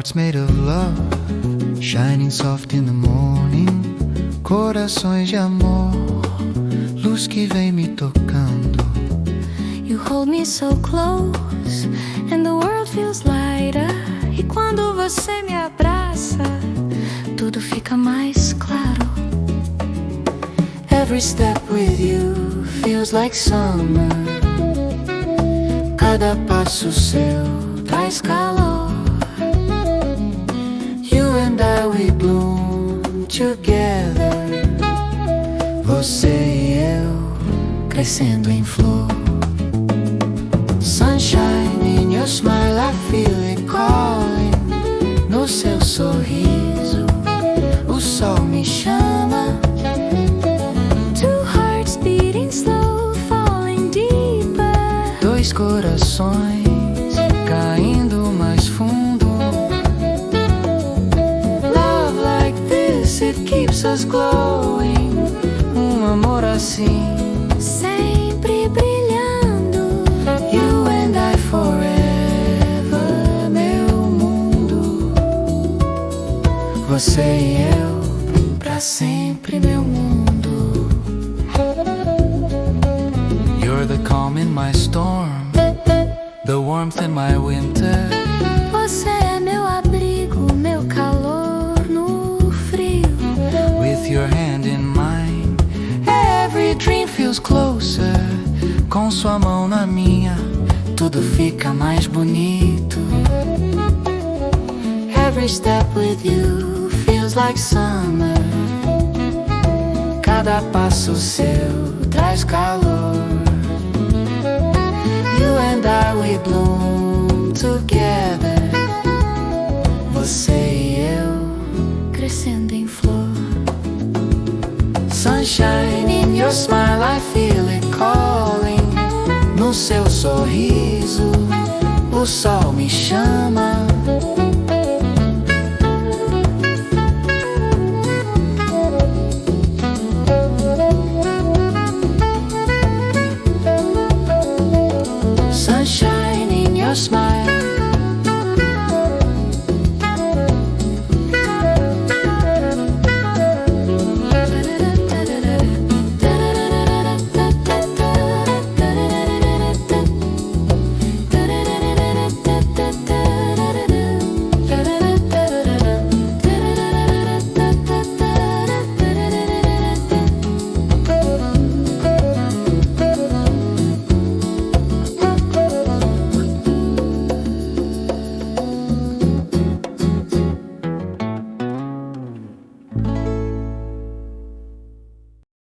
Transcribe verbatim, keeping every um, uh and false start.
It's made of love, shining soft in the morning. Corações de amor, luz que vem me tocando. You hold me so close and the world feels lighter. E quando você me abraça, tudo fica mais claro. Every step with you feels like summer. Cada passo seu traz calor. You and I, we bloom together. Você e eu crescendo em flor. Sunshine in your smile, I feel it calling. No seu sorriso, o sol me chama. Two hearts beating slow, falling deeper. Dois corações caindo mais fundo. Love like this, it keeps us glowing. Um amor assim, Sempre brilhando. You and I forever, meu mundo. Você e eu, pra sempre, meu mundo. You're the calm in my storm, the warmth in my winter. Você é meu abrigo, meu calor no frio. With your hand in mine, every dream feels closer. Com sua mão na minha, tudo fica mais bonito. Every step with you feels like summer. Cada passo seu traz calor. You and I, we bloom together. Você e eu, Crescendo em flor. Sunshine in your smile, I feel it calling. No seu sorriso, o sol me chama.